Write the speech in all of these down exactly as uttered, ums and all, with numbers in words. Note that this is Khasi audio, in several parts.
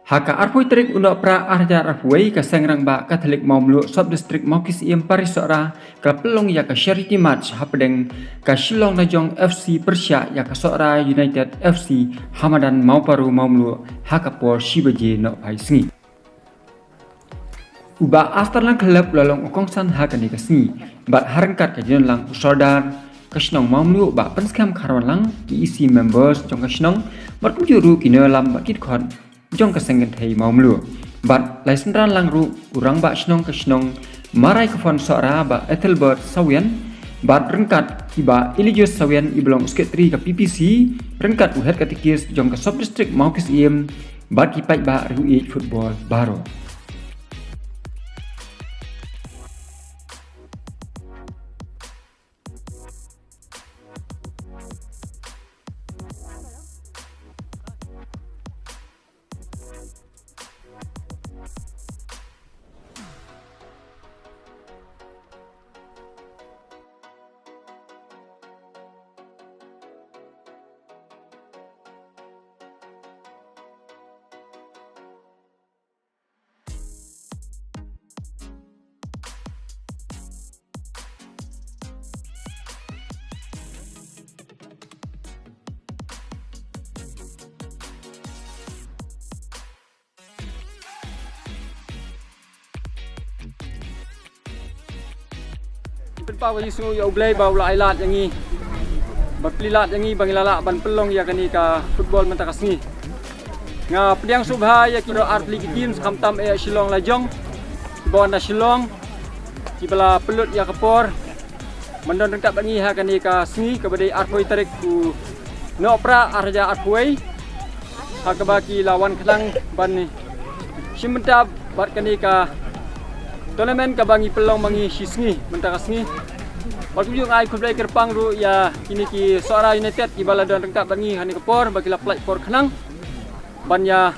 Ha ka arphew tarik u Nohprah arhajar arphew wei, ka Seng Rangbah Katholik Mawmluh, Sub District Mawkisiem, Parish Sohra, ka la pynlong ïa ka charity match hapdeng ka Shillong Lajong F C pyrshah ïa ka Sohra United F C ha madan Mawparu Mawmluh ha ka por shi baje nohphai sngi. U Bah Asterlang Khlep u la long u kongsan ha kane ka sngi, bad ha ryngkat ka jingdon lang u Sordar ka shnong Mawmluh, Bah Pynskhem Kharwanlang, ki E C members jong ka shnong, bad kumjuh ruh ki nongïalam bad ki dkhot jong ka Seng Kynthei Mawmluh. Bad la ïasynran lang ruh u Rangbah Shnong ka shnong Marai Kafon Sohra, Bah Ethelbert Sawian, bad ryngkat i Bah Eligius Sawian, iba long u Secretary ka P P C, ryngkat u Head Katekist jong ka Sub District Mawkisiem, bad ki paidbah riewieid football baroh. Pynpaw ka jingsngew ïa U Blei ba u la ai lad ïa ngi, ba plie lad ïa ngi ba ngi la lah ban pynlong ïa kane ka football mynta ka sngi. Nga pdiang sngewbha ïa ki artylli ki teams, khamtam eh Shillong Lajong, kiba wan na Shillong, kiba la pynlut ïa ka por ban don ryngkat bad ngi ha kane ka sngi kaba dei arphew tarik u Nohprah arhajar arphew wei, ha kaba ki la wan khnang ban shim bynta bad kane ka tournament kaba ngi pynlong ma ngi shi sngi mynta ka sngi. Bad kumjuh nga ai khublei kyrpang ruh ïa kine ki Sohra United kiba la don ryngkat bad ngi ha kane ka por, ba ki la pynlait por khnang ban ïa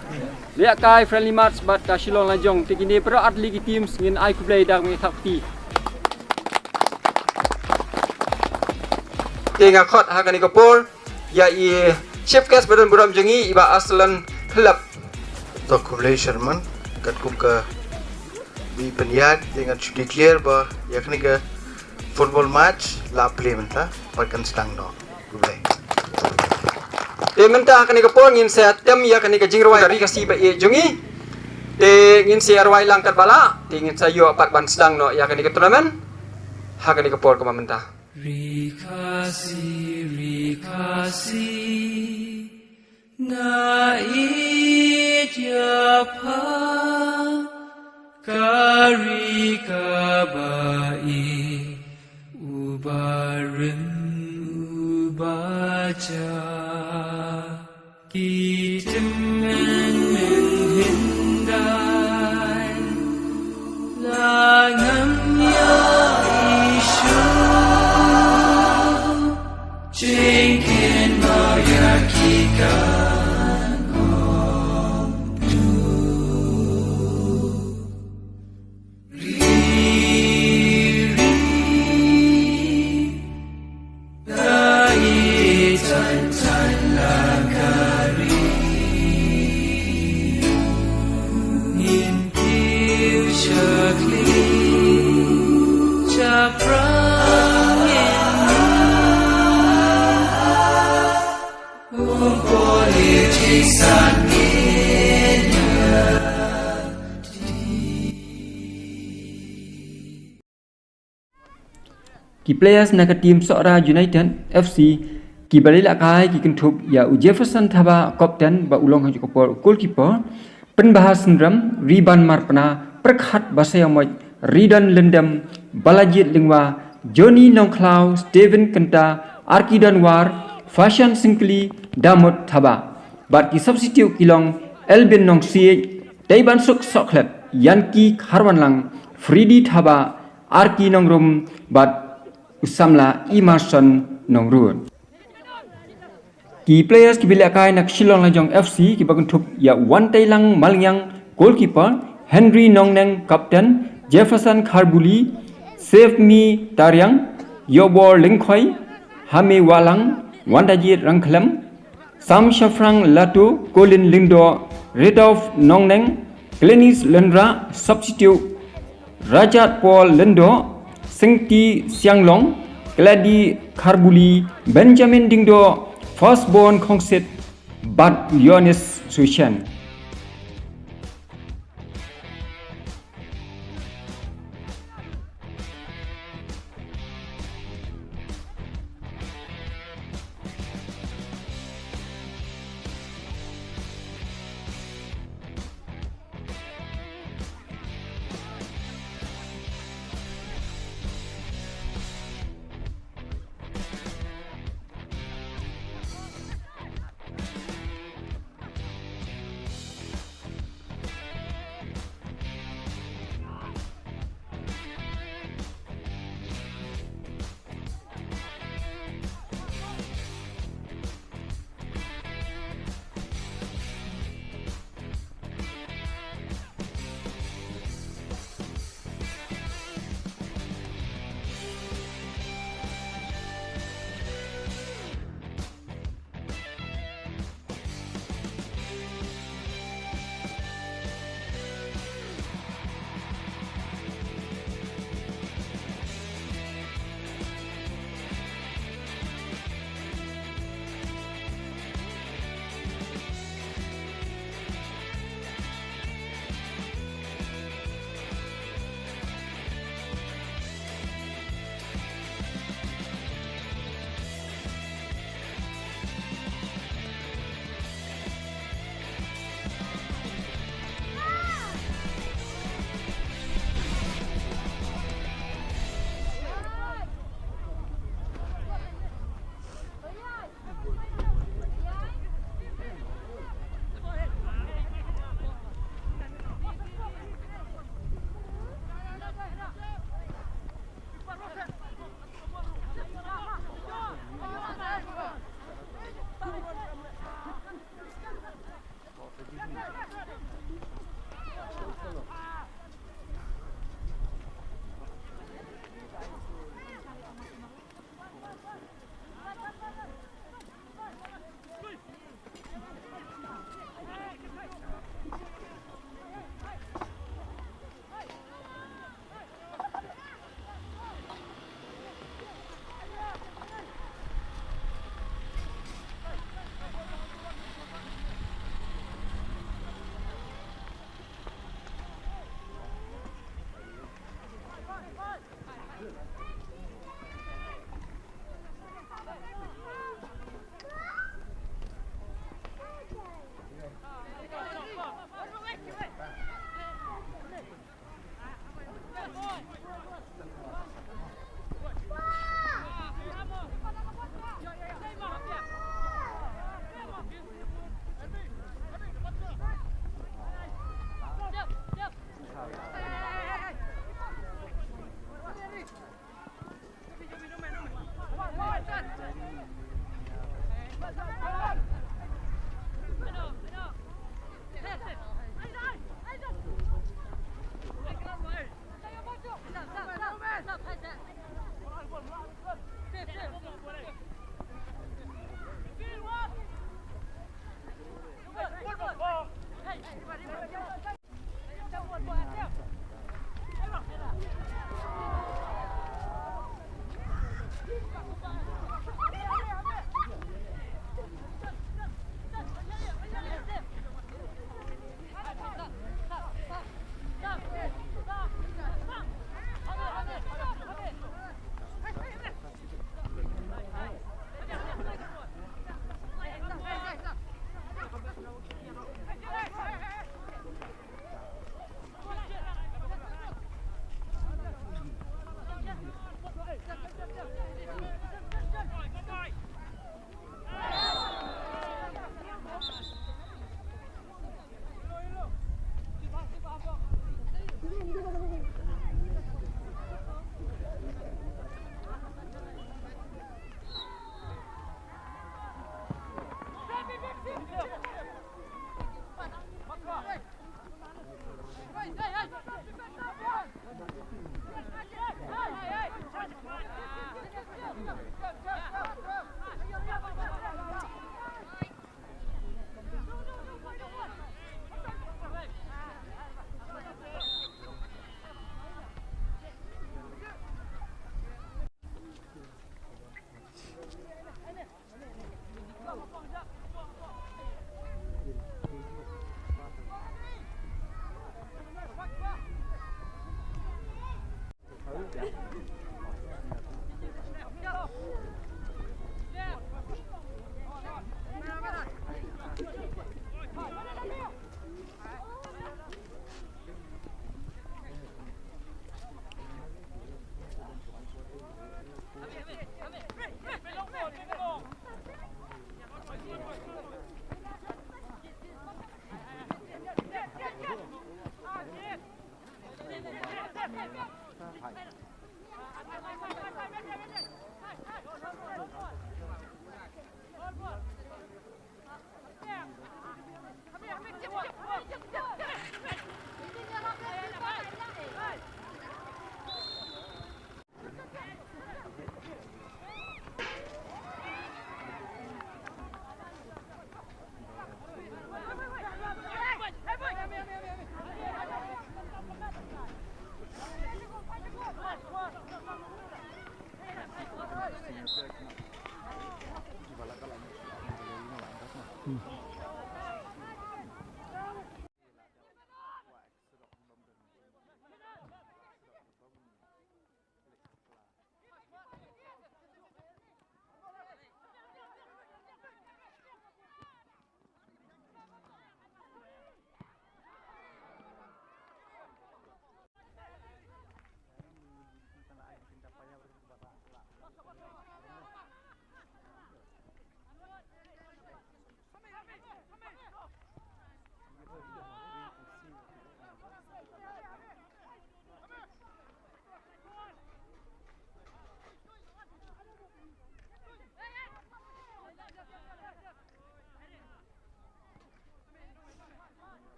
lehkai friendly match bad ka Shillong Lajong. Te kine baroh artylli ki teams ngin ai khublei da ka bynta kti. Te nga khot ha kane ka por ïa i chief guest ba don burom jong ngi, i Bah Asterlang Khlep. To khublei Sherman, katkum ka bi pynïaid, te ngan shu declare ba ïa kane ka football match la plie mynta, bad kan sdang noh. Khublei. Te mynta ha kane ka por ngin sa tem ïa kane ka jingrwai ka Ri Khasi ba ïeit jong ngi. Te ngin sa rwai lang katba lah, te ngin sa ïoh pat ban sdang noh ïa kane ka tournament ha kane ka por kaba mynta. Ri Khasi, Ri Khasi, nga ïeit ïa pha, ka ri kaba ïeit, uba rim uba jah. Ki tymmen hyndai la ngam ïa i shuh, jingkynmaw ïa ki kan ong duh. Ri, ri, ka ïeit tang tang la ka ri. Ngin kiew shakri shaphrang ngin. Um, politics and Kenya. Ki players na ka team Sohra United F C kiba la ïalehkai ki kynthup ïa u Jefferson Thaba, captain, ba u long ha kajuh ka por u goalkeeper, Pynbha Synrem, Riban Marpna, Pyrkhat Basaiawmoit, Ridon Lyndem, Balajied Lyngwa, Johnny Nongkhlaw, Steven Kynta, Arkidon War, Fashion Syngkli, Damut Thaba. Bad ki substitute ki long Elvin Nongsiej, Teibansuk Sohkhlep, Yanki Kharwanlang, Freddy Thaba, Arki Nongrum bad u samla Emerson Nongrut. Ki players kiba ïalehkai na ka Shillong Lajong F C kiba kynthup ïa u Wanteilang Malngiang, goalkeeper, Henry Nongneng, captain, Jefferson Kharbuli, Save Me Tariang, Yobor Lyngkhoi, Hame Wahlang, Wandajied Rangkhlem, Sam Shaphrang Latu, Colin Lyngdoh, Redolf Nongneng, Glenis Lyngdoh, substitute, Rajat Paul Lyngdoh, Sengti Sianglong, Glady Kharbuli, Benjamin Diengdoh, Firstborn Khongsit, bad Yonis Sushen.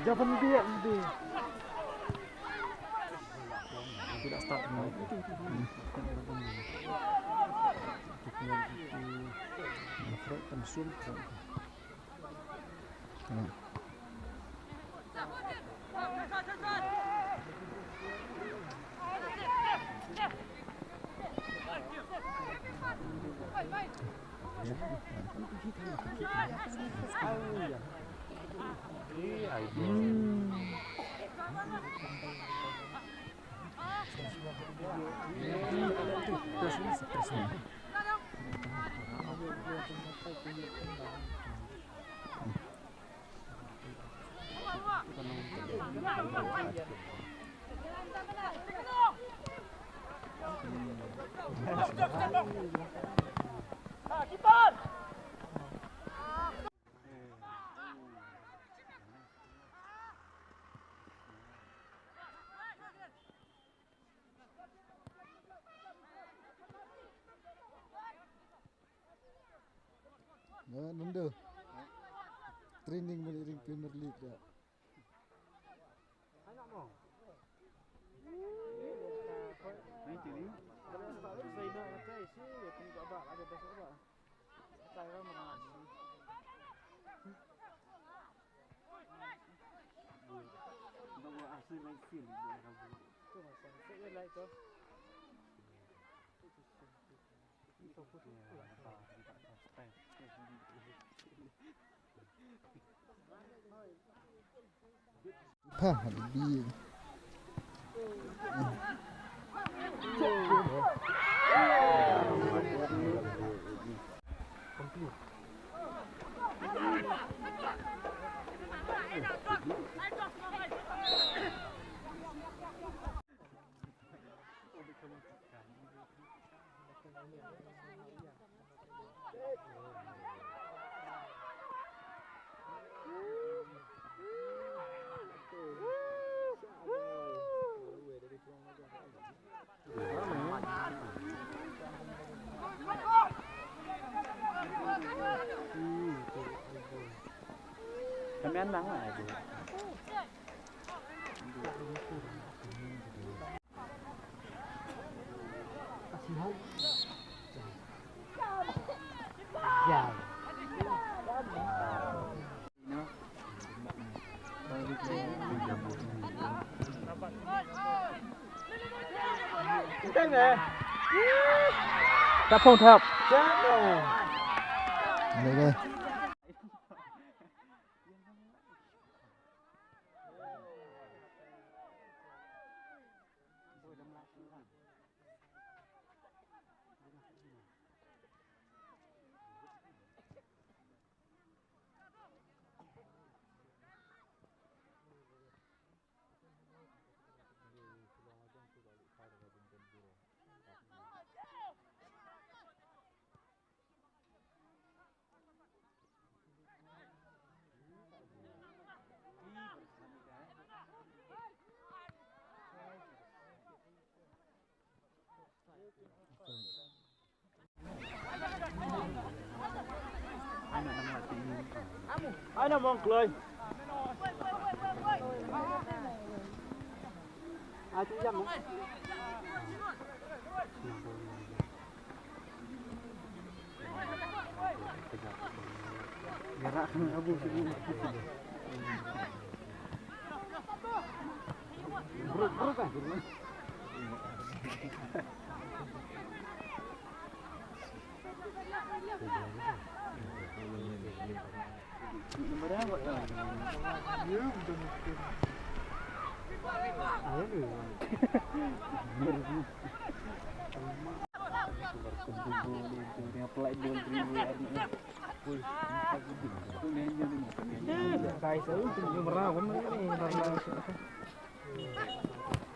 Japan dia, dia. Tidak start. Nanda. Training balik ring Premier League dah. Pah, ada bi. Tap phong thap. Ai na mong kloi. Ai tu jam. Gerak abu. Bruk bruk ah.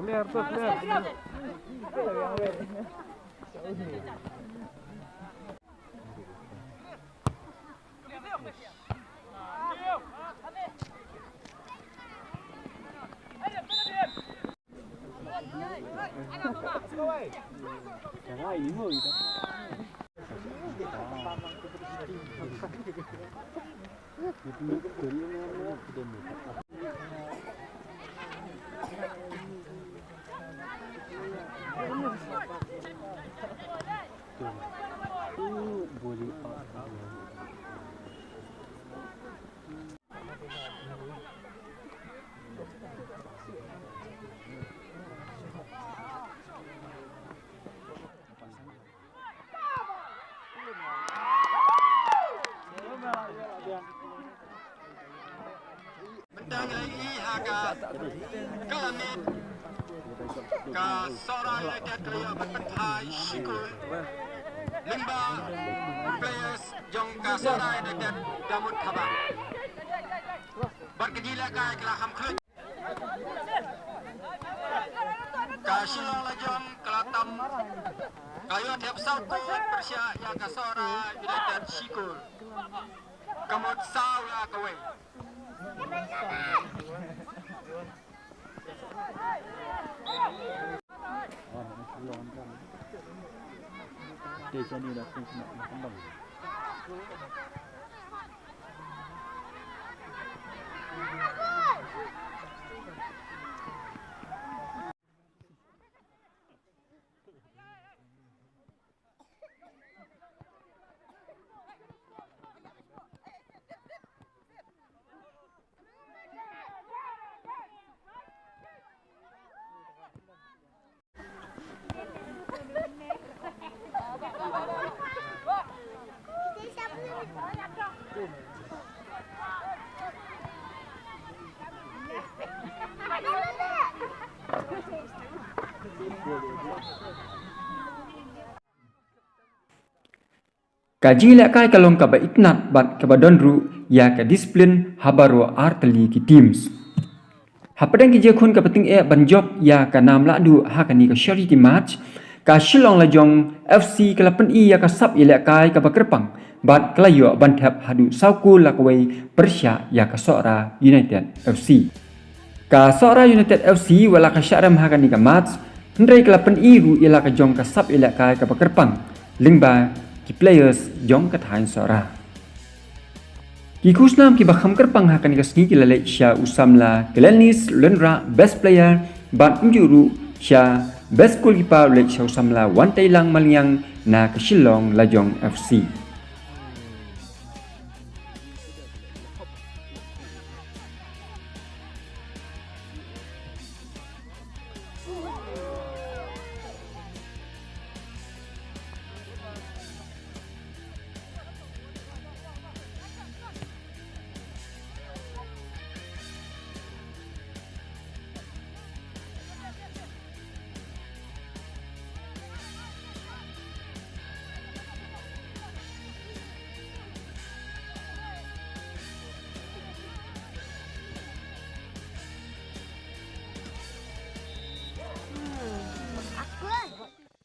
Clear tu, clear. Mynta ngi la ïohi ha ka, ka la miet ka Sohra United ka la ïoh ban pynthai shi kol. Lyngba players jong ka Sohra United ka mut haba. Bad ka jingïalehkai ka la kham khluit. Ka Shillong Lajong ka la tam, ka ïoh thep saw kol pyrshah ïa ka Sohra United shi kol. Ka mut saw ïa kawei. Ka jingïalehkai ka long kaba itynnad bad kaba don ruh ïa ka disiplin ha baroh ar tylli ki teams. Hapdeng ki jingkhun kaba tyngeh ban jop ïa ka nam lahduh ha kane ka short match, ka Shillong Lajong F C ka la pyni ïa ka sap ïalehkai kaba kyrpang bad ka la ïoh ban thep haduh saw kol la kawei pyrshah ïa ka Sohra United F C. Ka Sohra United F C wat la ka shah rem ha kane ka match, hynrei ka la pyni ruh ïa la ka jong ka sap ïalehkai kaba kyrpang lyngba ki players jong ka thaiñ Sohra. Ki khusnam kiba kham kyrpang ha kane ka sngi ki la leit sha u samla Glennis Lynrah best player bad kumjuh ruh sha best goalkeeper u leit sha u samla Wanteilang Maliang na ka Shillong Lajong F C.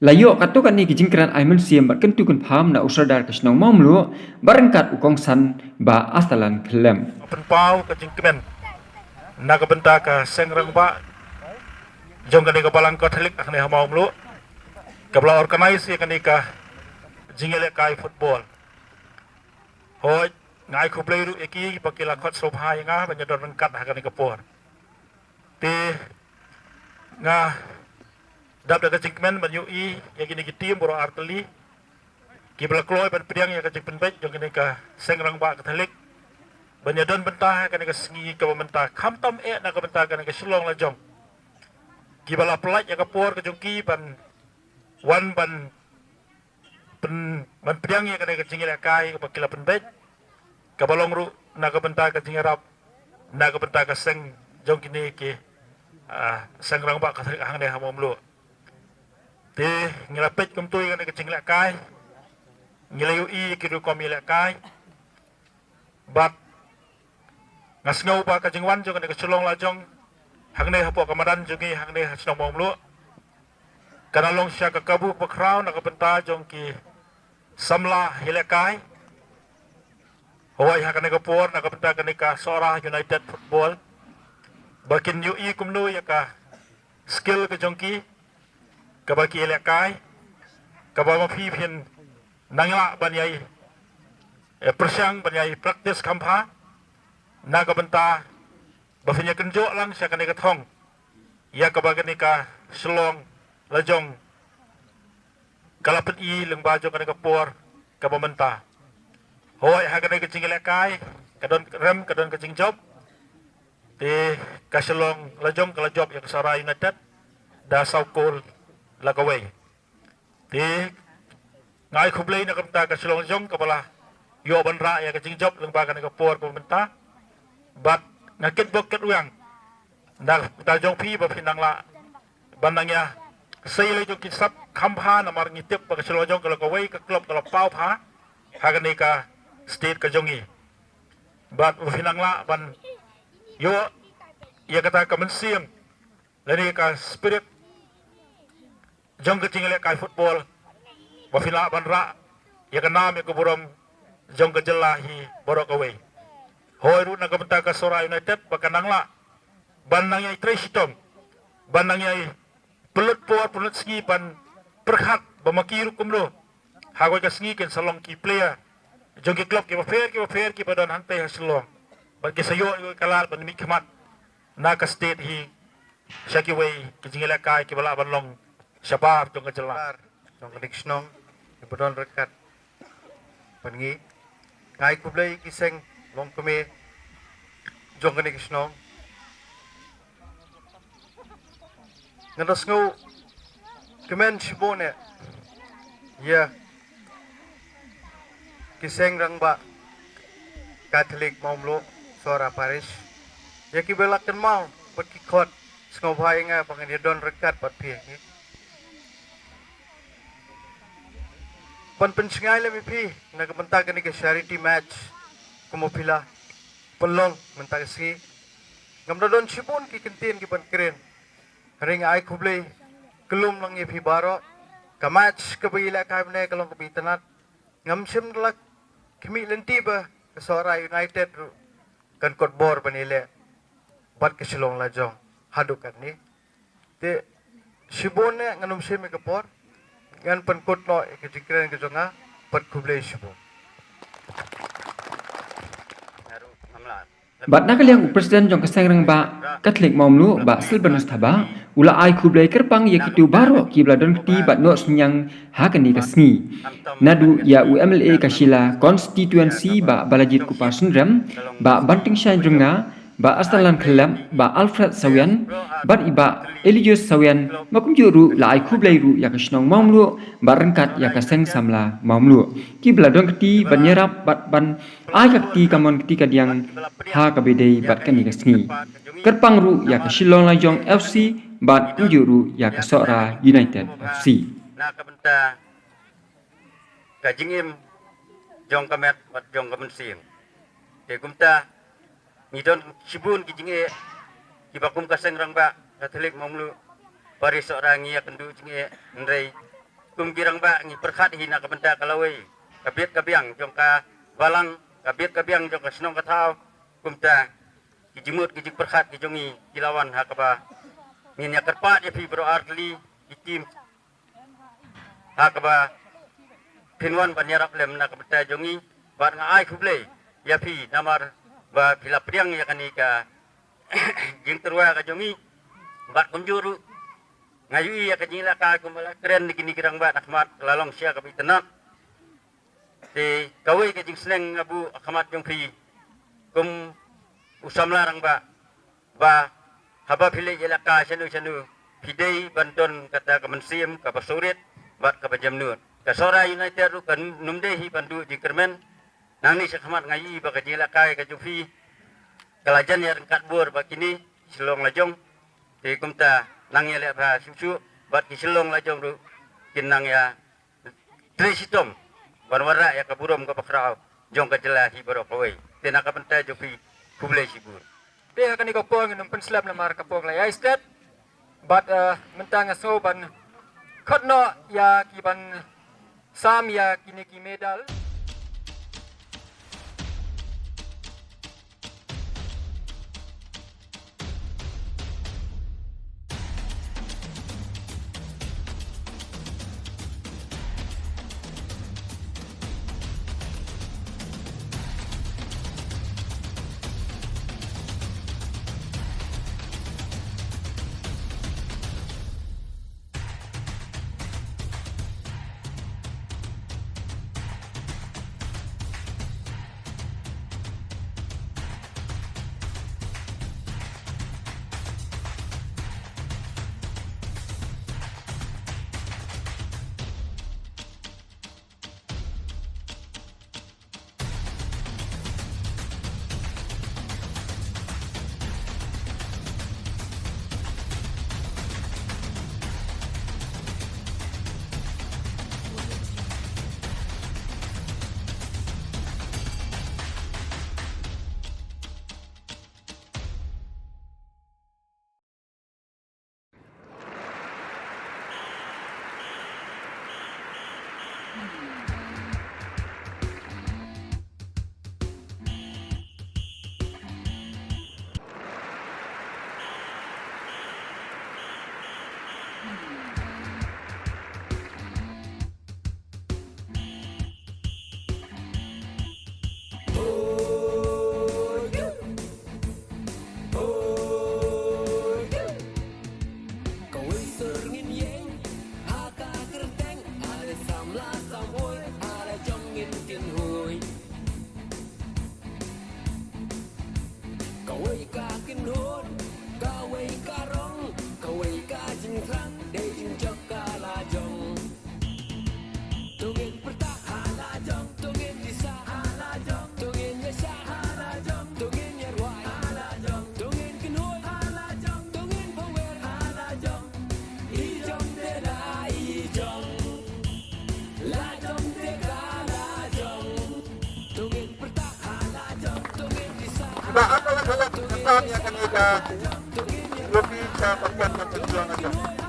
La ïoh katto katne ki jingkren ai mynsiem bad kyntu kynpham na u Sordar ka shnong Mawmluh, bad ryngkat u kongsan Bah Astalan Khyllem. Pynpaw ka jingkmen na ka bynta ka seng rangbah jong kane ka Balang Katholik hangne ha Mawmluh. kaba la organise ïa kane ka jingïalehkai football. Hooid, nga ai khublei ruh ïa ki ba ki la khot sngewbha ïa nga ban ïadon ryngkat ha kane ka por. Te nga dap da ka jingkmen ban ïohi ïa kine ki team baroh artylli kiba la kloi ban pdiang ïa ka jingpynbeit jong kane ka seng rangbah Katholik ban ïadon bynta ha kane ka sngi kaba mynta, khamtam eh na ka bynta kane ka Shillong Lajong, kiba la pyllait ïa ka por ka jong ki ban wan ban pyn, ban pdiang ïa kane ka jingïalehkai kaba ki la pynbeit, kaba long ruh na ka bynta ka jingïarap na ka bynta ka seng jong kine ki, ah, seng rangbah Katholik hangne ha Mawmluh. Te ngi la peit kumto ïa kane ka jingïalehkai, ngi la ïohi ïa ki rukom ïalehkai, bad nga sngew ba ka jingwan jong kane ka Shillong Lajong hangne hapoh ka madan jong ngi hangne ha shnong Mawmluh, kan long sha ka kabu kaba khraw na ka bynta jong ki samla ïalehkai. Hooid, ha kane ka por na ka bynta kane ka Sohra United Football, ba kin ïohi kumno ïa ka skill ka jong ki kaba ki ïalehkai, kaba ma phi phin nang lah ban ïai, eh, pyrshang ban ïai practice kham bha na ka bynta ba phin ïakynjoh lang sha kane ka thong ïa kaba kane ka Shillong Lajong ka la pyni lyngba jong kane ka por kaba mynta. Hooid, ha kane ka jingïalehkai ka don rem, ka don ka jingjop. Te ka Shillong Lajong ka la jop ïa ka Sohra United da saw kol la kawei. Te nga ai khublei na ka bynta ka Shillong Lajong kaba la ïoh ban rah ïa ka jingjop lyngba kane ka por kaba mynta. Bad nga kitbok kitrwiang na ka bynta jong phi ba phin nang lah ban nang ïa sei lei jong ki sap kham bha, namar ngi tip ba ka Shillong Lajong ka long kawei ka club ka la paw bha ha kane ka state ka jong ngi. Bad ba phin nang lah ban ïoh ïa kata ka mynsiem lane ka spirit jong ka jingïalehkai football, ba phin lah ban rah ïa ka nam ïa ka burom jong ka jylla hi baroh kawei. Hooid, ruh na ka bynta ka Sohra United ba kan nang lah ban nang ïai trei shitom, ban nang ïai pynlut por pynlut sngi ban pyrkhat ba ma ki ruh kumno ha kawei ka sngi kin sa long ki player jong ki club kiba pher kiba pher kiba don hangtei ha Shillong, bad kin sa ïoh ïa ka lad ban mihkhmat na ka state hi sha kiwei ki jingïalehkai kiba lah ban long shabar jong ka jylla. Jong kane ka shnong, kiba don ryngkat bad ngi. Nga ai khublei ki seng longkmie jong kane ka shnong. Nga da sngewkmen shibun eh ïa ki seng rangbah Katholik Mawmluh, Sohra Parish, ïa kiba la kynmaw bad ki khot sngewbha ïa nga ba ngan ïadon ryngkat bad phi hangne ban pynshngaiñ lem ïa phi na ka bynta kane ka charity match kumba phi la pynlong mynta ka sngi. Ngam da don shibun ki kyntien kiban kren, hynrei nga ai khublei kyllum lang ïa phi baroh. Ka match kaba ïalehkai mynne ka long kaba itynnad. Ngam shym la khmih lynti ba ka Sohra United ruh kan kot bor ban ïaleh bad ka Shillong Lajong haduh katne. Te shibun eh ngan ym shim ïa ka por, ngan pynkut noh ïa ka jingkren ka jong nga. Pat khublei shibun. Bad na ka liang u President jong ka Seng Rangbah Katholik Mawmluh, Bah Silvanus Thabah, u la ai khublei kyrpang ïa kito baroh kiba la don kti bad noh synñiang ha kane ka sngi. Naduh ïa u M L A ka Shella Constituency, Bah Balajied Kupar Synrem, Bah Bantingshain Rynga, Bah Astalan Khyllep, Bah Alfred Sawian, bad i Bah Eligius Sawian, bad kumjuh ruh la ai khublei ruh ïa ka shnong Mawmluh bad ryngkat ïa ka Seng Samla Mawmluh, kiba la don kti ban ïarap bad ban ai ka kti kamon kti kadiang ha kaba ïadei bad kane ka sngi. Kyrpang ruh ïa ka Shillong Lajong F C bad kumjuh ruh ïa ka Sohra United F C. Na ka bynta ka jingim jong ka met bad jong ka mynsiem. Te kumta ngi don shibun ki jingeh kiba kum ka Seng Rangbah Katholik Mawmluh, Parish Sohra, ngi ïakynduh jingeh, hynrei kum ki rangbah ngi pyrkhat hi na ka bynta ka lawei, ka bit ka biang jong ka balang, ka bit ka biang jong ka shnong ka thaw. Kumta ki jingmut ki jingpyrkhat ki jong ngi ki la wan ha kaba ngin ïa kyrpad ïa phi baroh artylli, ki team ha kaba phin wan ban ïarap lem na ka bynta jong ngi, bad nga ai khublei ïa phi namar ba phi la pdiang ïa kane ka jingtyrwa ka jong ngi, bad kumjuh ruh nga ïohi ïa ka jingïalehkai kumba la kren na kine ki rangbah na khmat, la long shisha kaba itynnad. Te kawei ka jingsneng nga buh ha khmat jong phi kum u samla rangbah, ba haba phi leit ïalehkai shano shano, phi dei ban don kata ka mynsiem kaba surit bad kaba jemnud. Ka Sohra United ruh kan ym dei hi ban duh jingkyrmen. Nangne sha khmat nga ïohi ba ka jingïalehkai ka jong phi ka la jan ïa ryngkat bor bad kine ki shyllong lajong. Te kumta nang ïaleh bha shuh shuh bad ki shyllong lajong ruh kin nang ïa trei shitom ban wanrah ïa ka burom kaba khraw jong ka jylla hi baroh kawei. Te na ka bynta jong phi, khublei shibun. Te ha kane ka por ngin ym pynslem namar ka por ka la ïai stet. Bad, eh, mynta nga sngew ban khot noh ïa ki ban sam ïa kine ki medal. Kawei sur ngin ïeng ha ka kyrteng, ale samla samhoi, ale jong ngin kynhoi. Kawei ka kynhun, kawei ka rong, kawei ka jingthrang, dei jingjop ka la jong. To ngin pyrta ha la jong, to ngin disa ha la jong, to ngin ïaishah ha la jong, to ngin ïarwai ha la jong, to ngin kynhun ha la jong, to ngin bawer ha la jong. I jong te la i jong, la jong te ka la jong. To ngin pyrta ha la jong, to ngin disa ha la jong, to ngin ïaishah ha la jong, to ngin ïarwai ha la jong.